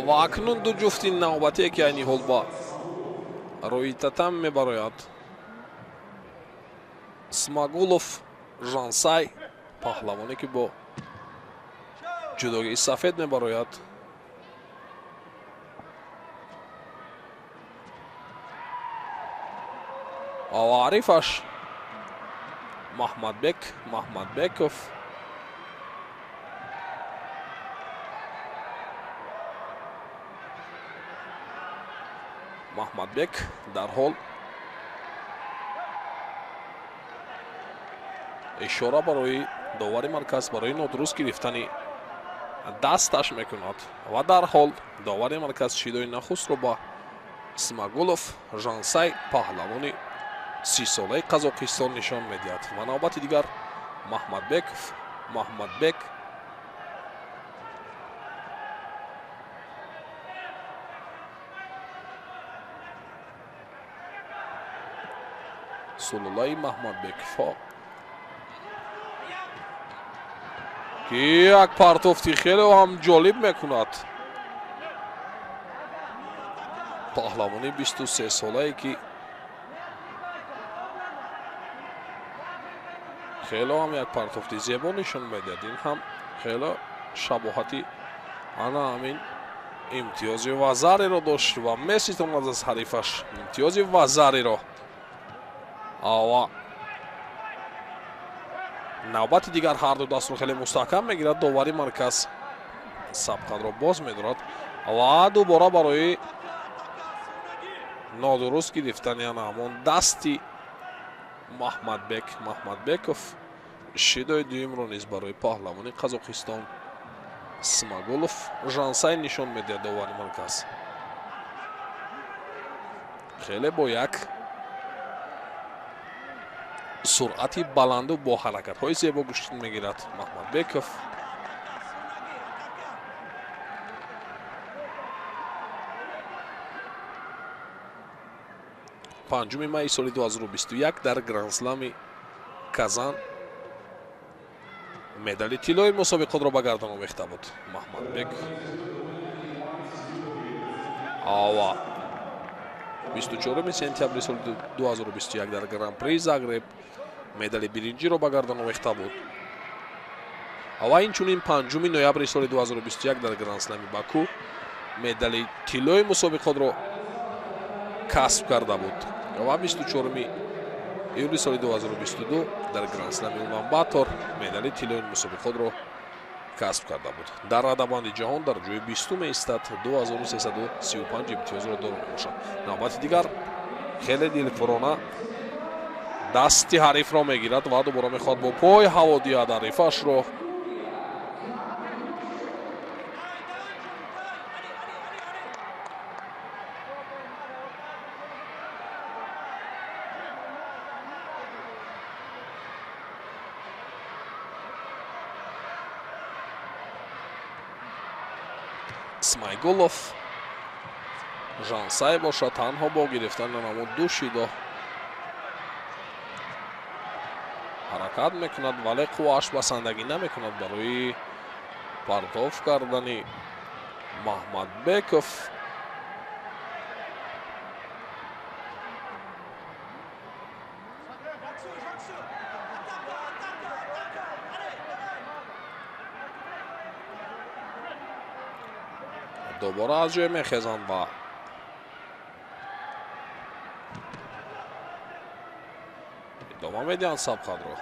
Ва акнун ду ҷуфти навбатие, ки айни ҳол ба рӯи татам мебарояд: Смагулов Жансай, паҳлавоне, ки бо ҷудогии сафед мебарояд, ва ҳарифаш Маҳмадбек Маҳмадбеков. Маҳмадбек дарҳол ишора барои довари марказ барои нодуруст гирифтани дасташ мекунад ва дарҳол довари марказ шидои нахустро ба Смагулов Жансай, паҳлавони 30-солаи Қазоқистон, нишон медиҳад. Ва навбати дигар Маҳмадбеков Маҳмадбек сулолаи Маҳмадбековҳо, ки як партофти хеле ҳам ҷолиб мекунад. Паҳлавони 23-солае, ки хеле ҳам як партофти зебо нишон медиҳад. Ин ҳам хеле шабоҳати ана ҳамин имтиёзи вазариро дошт ва меситонад аз ҳарифаш имтиёзи вазариро. Ава навбати дигар ҳарду дастро хеле мустаҳкам мегирад. Довари марказ сабқатро боз медорад ва дубора барои нодуруст гирифтани ана ҳамон дасти Маҳмадбек Маҳмадбеков шидои дуюмро низ барои паҳлавони Қазоқистон Смагулов Жансай нишон медиҳад довари марказ. Хеле бо як суръати баланду бо ҳаракатҳои зебо гӯштин мегирад Маҳмадбеков. Панҷуми майи соли 2021 дар Грандслами Казан медали тиллои мусобиқотро ба гардан овехта буд Маҳмадбек. Ава 24 сентябри соли 2021 дар Гран-при Загреб медали биринҷиро ба гардан овехта буд. Ава инчунин 5 ноябри соли 2021 дар Грандслами Баку медали тиллои мусобиқотро касб карда буд. Ва 24 июли соли 2022 дар Грандслами Улан-Батор медали тиллои мусобиқотро касб карда буд. Дар радабанди ҷаҳон дар ҷои 20 меистад, 2335 имтиёзро доро мебошад. Навбати дигар хеле дилпурона дасти ҳарифро мегирад ва дубора мехоҳад бо пой ҳаво диҳад ҳарифашро. Смайгулов Жансай бошад танҳо бо гирифтани намуд ду шидо ҳаракат мекунад, вале қуввааш басандагӣ намекунад барои партоф кардани Маҳмадбеков. Дубора аз ҷой мехезанд ва идома медиҳанд сабқатро.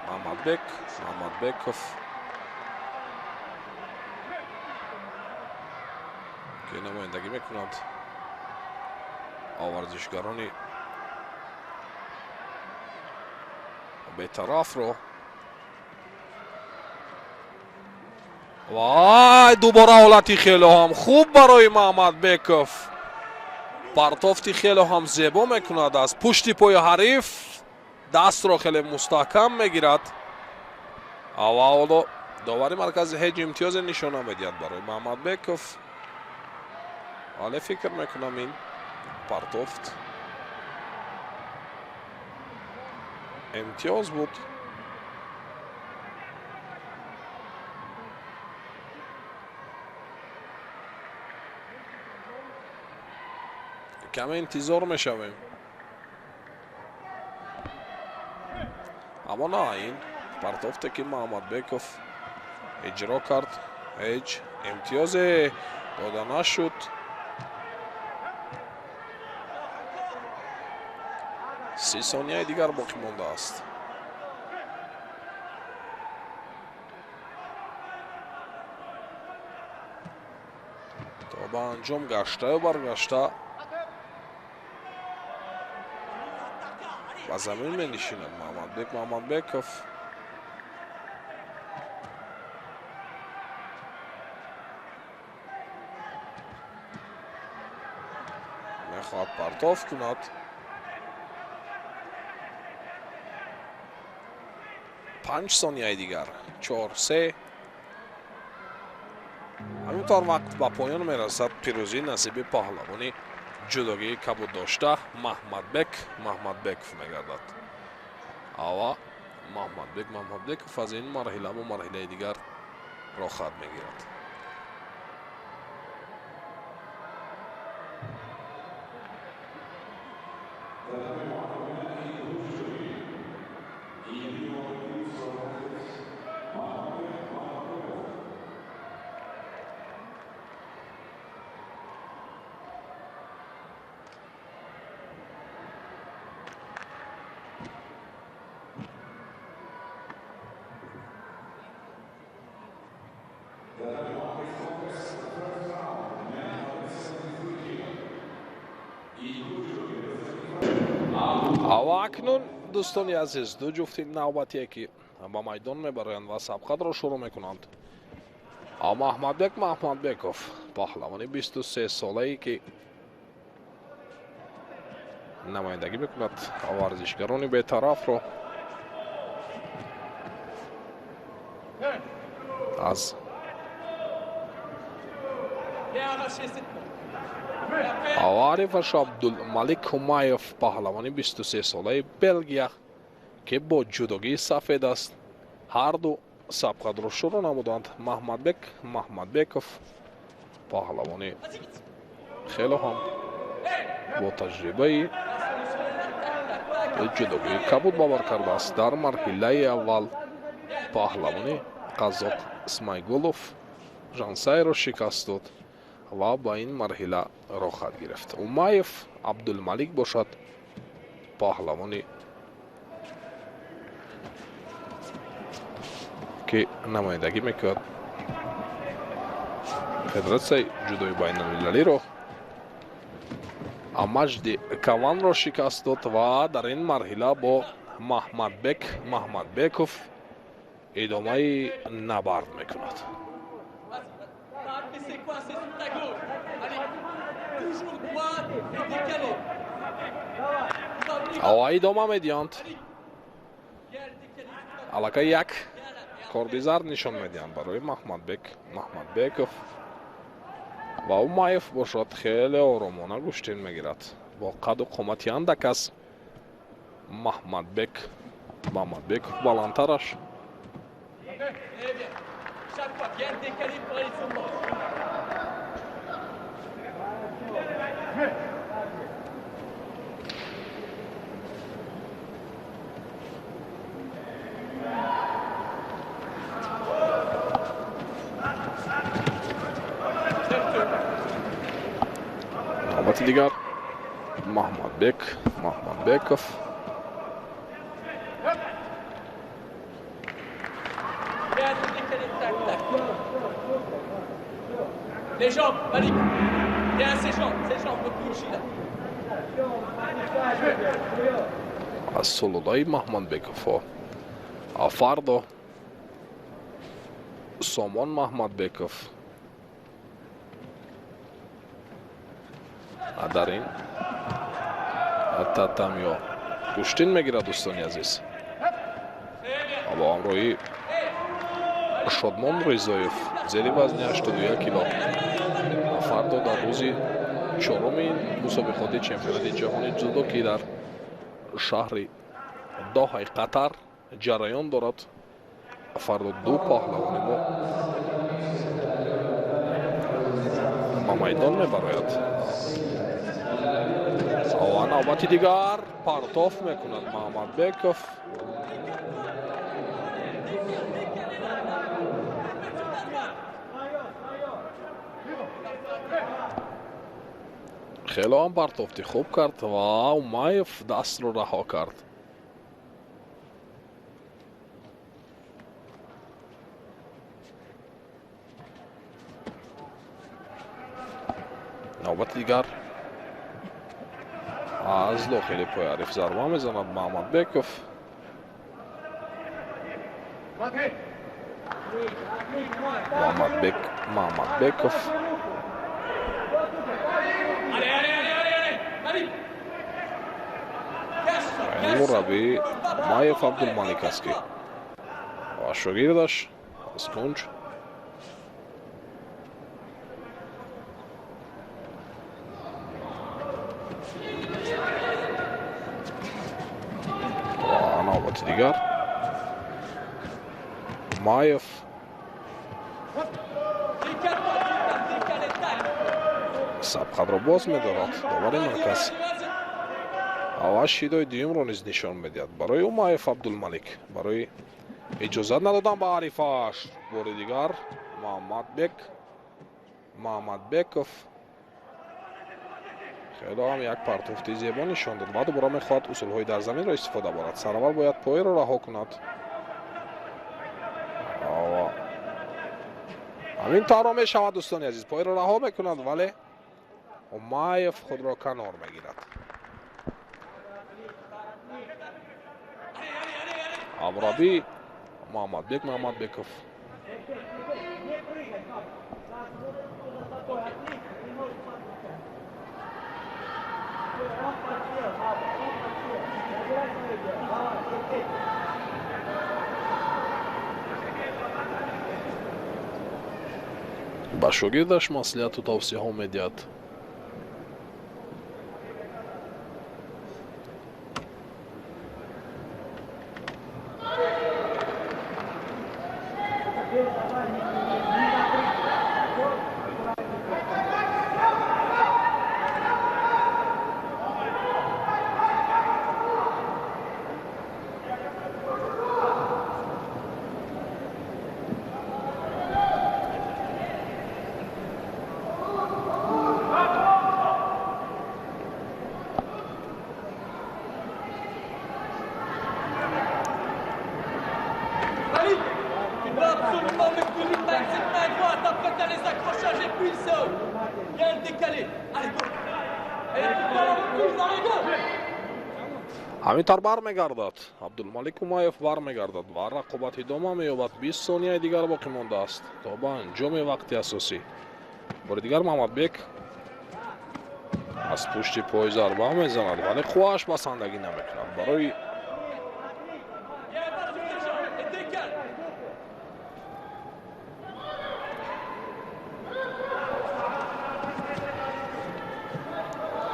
Маҳмадбек Маҳмадбеков, ки намояндагӣ мекунад варзишгарони бетарафро. Вай, дубора ҳолати хеле ҳам хуб барои Маҳмадбеков. Партофти хеле ҳам зебо мекунад аз пушти пои ҳариф, дастро хеле мустаҳкам мегирад. Ава ҳоло довари маркази ҳеҷ имтиёзе нишон намедиҳад барои Маҳмадбеков, вале фикр мекунам ин партофт имтиёз буд. Каме интизор мешавем. Аммо на ин партофте ки Маҳмадбеков иҷро кард, ҳеҷ имтиёзе дода нашуд. 30 сонияи дигар боқӣ мондааст. То ба анҷом гаштаю баргашта ба замин менишинад Маҳмадбек Маҳмадбеков. Мехоҳад партоф кунад. 5 сонияи дигар. 4, 3. Ҳамин тавр вақт ба поён мерасад. Пирӯзӣ насиби паҳлавони ҷудогии кабуд дошта Маҳмадбек Маҳмадбеков мегардад. Ава Маҳмадбек Маҳмадбеков аз ин марҳила бо марҳилаи дигар роҳат мегирад. Ава акнун дӯстони азиз, ду ҷуфти навбатие ки ба майдон мебароянд ва сабқатро шурӯъ мекунанд. Маҳмадбек Маҳмадбеков, паҳлавони 23 солае ки намояндагӣ мекунад варзишгарони бетарафро аз Аварифаш Абдулмалик Ҳумаев, паҳлавони 23 солаи Белгия ки бо ҷудогии сафед аст. Ҳарду сабқатро шурӯъ намуданд. Маҳмадбек Маҳмадбеков, паҳлавони хело ҳам бо таҷрибаи ҷудогии кабуд бовар кардааст. Дар марҳилаи аввал паҳлавони қазоқ Исмайгулов Жансайро шикаст дод ва ба ин марҳила роҳат гирифт. Умаев Абдулмалик бошад, паҳлавони ки намояндагӣ мекунад федератсияи ҷудои байналмилалиро, Амаҷди Каванро шикаст дод ва дар ин марҳила бо Маҳмадбек Маҳмадбеков идомаи набард мекунад. Ава идома медиҳанд. Аллакай як корди зард нишон медиҳанд барои Маҳмадбек Маҳмадбеков ва Умаев бошад хеле оромона гӯштин мегирад. Бо қаду қомати андак аз Маҳмадбек Маҳмадбеков баландтараш. Навбати дигар Маҳмадбек Маҳмадбеков. Les jambes, Malik. Bien, ses jambes, le là. Аз сулолаи Маҳмадбековҳо фардо Сомон Маҳмадбеков дар ин татамиё гӯштин мегирад. Дӯстони азиз, бо ҳамроҳии Шодмон Ризоев зери вазни 81 кило фардо дар рӯзи чоруми мусобиқоти чемпионати ҷаҳони ҷудо ки дар шаҳри Доҳаи Қатар ҷараён дорад, фардо ду паҳлавони мо ба майдон мебарояд. Ва навбати дигар партоф мекунад Маҳмадбеков. Хеле ҳам партофти хуб кард ва Умаев дастро раҳо кард. Навбати дигар аз дохили пои ҳариф зарба мезанад Маҳмадбеков. Маҳмадбек Маҳмадбеков. Ин мураббӣ Умаев Абдулмалик аст, ки ва шогирдаш аз кунҷ ва навбати дигар Умаев сабқатро боз медорад. Довари марказ ва шидои дуюмро низ нишон медиҳад барои Умаев Абдулмалик барои иҷозат надодан ба ҳарифаш. Бори дигар Маҳмадбек Маҳмадбеков хеле ҳам як партофти зебо нишон дод ва дубора мехоҳад усулҳои дар заминро истифода барад. Сараввал бояд поеро раҳо кунад. Ҳамин тавро мешавад, дӯстони азиз, поеро раҳо мекунад, вале Умаев худро канор мегирад. Мураббӣ Маҳмадбек Маҳмадбеков ба шогирдаш маслиҳату тавсияҳо медиҳад. Ҳамин тавр бармегардад Абдулмалик Умаев, бармегардад ва рақобат идома меёбад. 20 сонияи дигар боқӣ мондааст то ба анҷоми вақти асосӣ. Бори дигар Маҳмадбек аз пушти пой зарба мезанад, вале қуввааш басандагӣ намекунад. Барои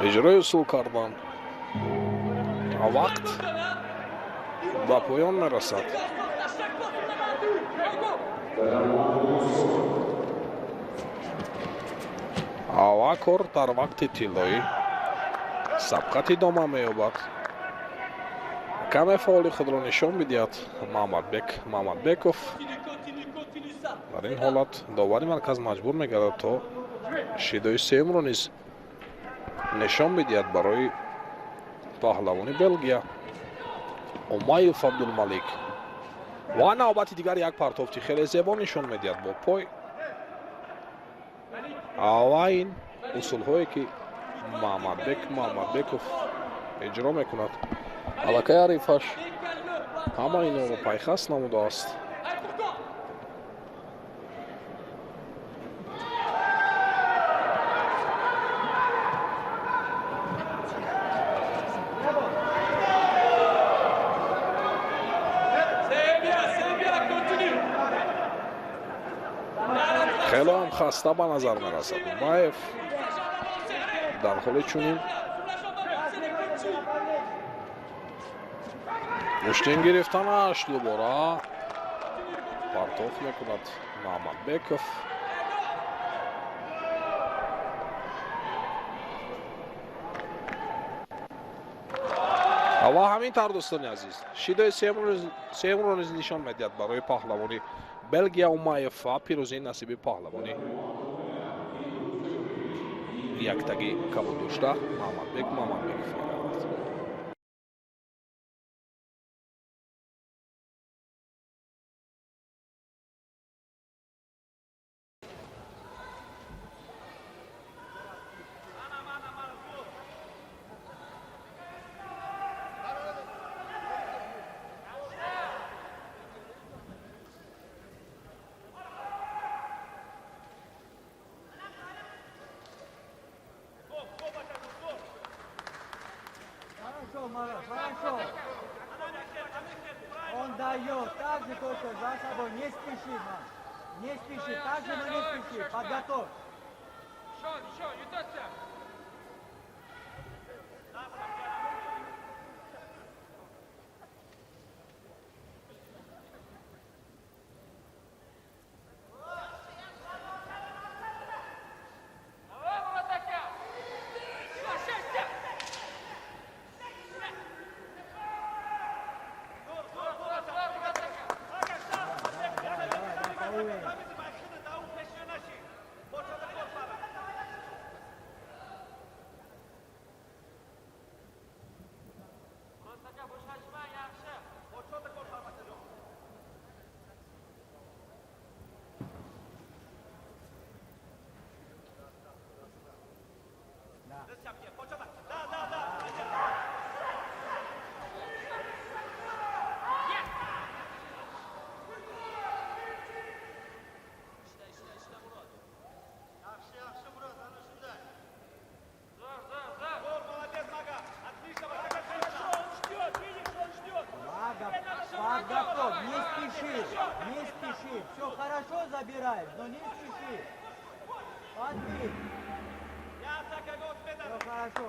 иҷрои усул кардан вақт ба поён мерасад. Ва кор дар вақти тиллоӣ сабқат идома меёбад. Каме фаъоли худро нишон медиҳад Маҳмадбек Маҳмадбеков. Дар ин ҳолат довари марказ маҷбур мегардад то шидои сеюмро низ нишон медиҳад барои паҳлавони Белгия Умаев Абдулмалик. Ва навбати дигар як партофти хеле зебо нишон медиҳад бо пой. Ва ин усулҳое ки Маҳмадбек Маҳмадбеков иҷро мекунад, аллакай ҳарифаш ҳама инҳоро пайхас намудааст. Хеле ҳам хаста ба назар мерасад Умаев дар ҳоли чунин гӯштин гирифтанаш дубора партоф мекунад Маҳмадбеков. Ва ҳамин тавр, дӯстони азиз, шидои сеюмро низ нишон медиҳад барои паҳлавони Белгия Умаев ва пирӯзии насиби паҳлавони яктагӣ кабуд дошта Муҳаммадбек Муҳаммадбеков мегардад. Хорошо. Он дает. Так же только за собой. Не спеши, мам. Не спеши. Так же, но не спеши. Подготовь. Еще, еще. Подготовь, не спеши, не спеши. Все хорошо забираешь, но не спеши. Подбей. Все хорошо.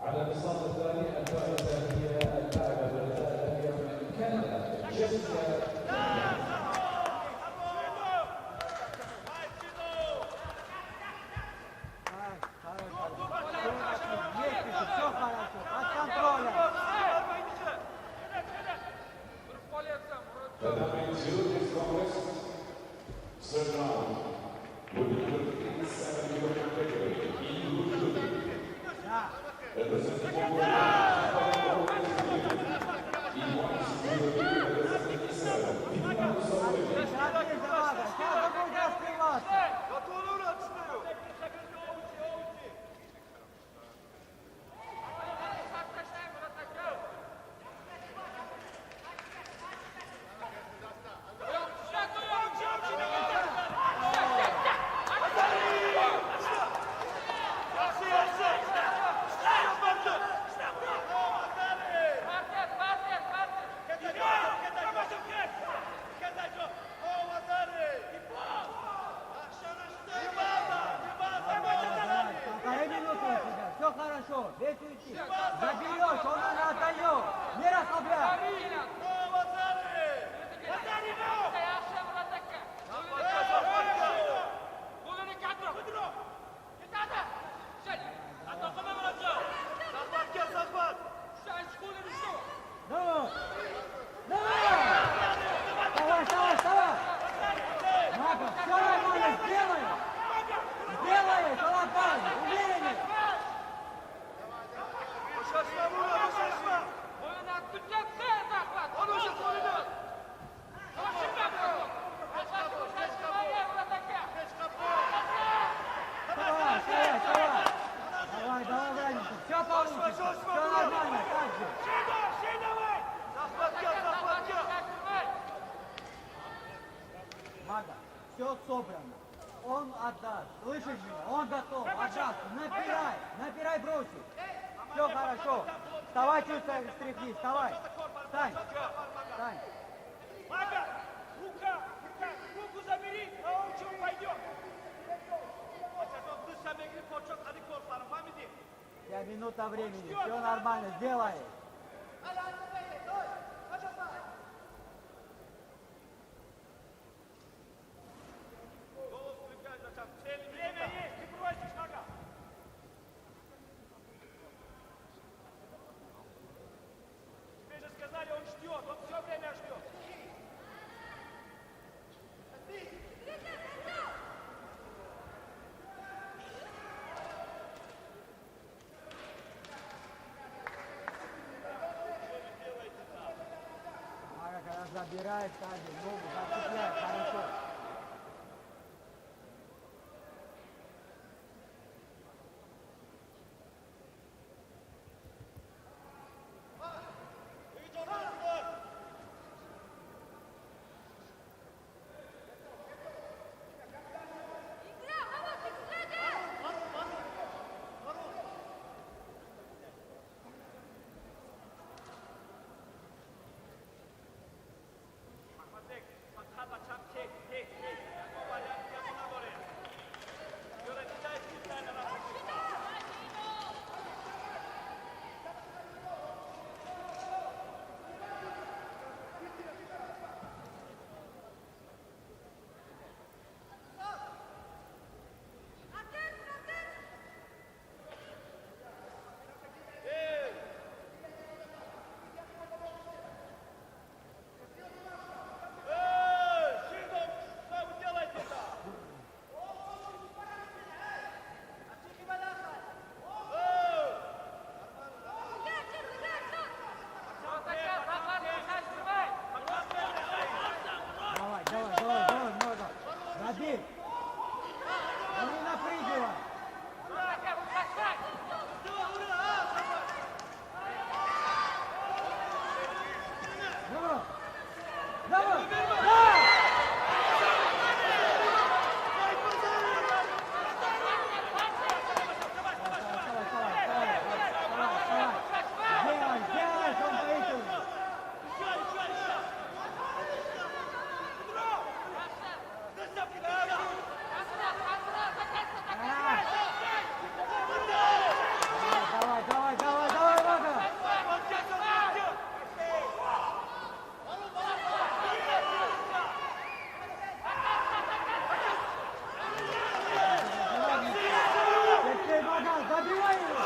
على النصاب الثاني الفائزة هي اللاعبة البريطانية من كندا جيسيكا. Все хорошо, под контролем. Заберешь, он отдает. Не расслабляй. Ну, давай! Давай, давай, давай! Мага, все нормально, сделаешь! Сделаешь, Алапай, увереннее! Давай, давай, давай! Давай, давай, Владимир, все получится, все нормально, так же! Мага, все собрано. Он отдаст. Слышишь меня? Он готов. Отдаст. Напирай. Напирай, бросит. Все хорошо. Вставай, чувствуй, стряхни. Вставай. Встань. Встань. Мага, рука, рука, руку забери, а он что пойдет? Я минута времени. Все нормально. Сделай. Забирай сзади, ногу, зацепляй, хорошо. Давай, давай, давай, давай, много. Забей. Не напрыгивай. Давай. Давай. Да! Давай, давай, давай, давай, давай. Делай, делай, он боится уже. Давай, давай, давай, давай, Вага! Теперь, Вага, забивай его!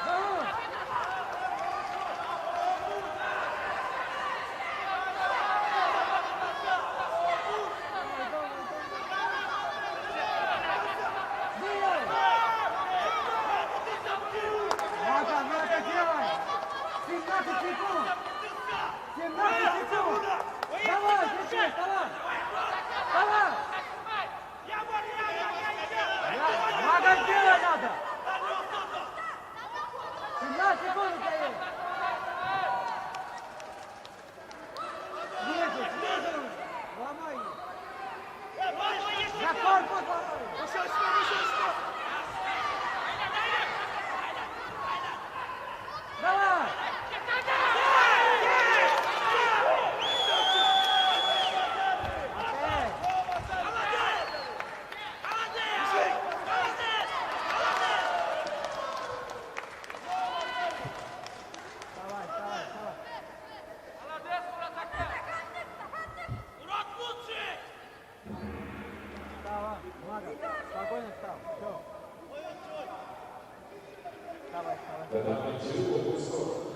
Давай! Делай! Вага, надо делай! 17 секунд! 17 секунд! Давай, кричи, давай! Давай! Вага, делай надо! 17 секунд у тебя есть! Снизу, снизу! Ломай его! На корпус ломай! Давай! Окей! Давай, давай, давай! Вставай, Влада, спокойно встал, все. Вставай, вставай. Tatami 2 will score.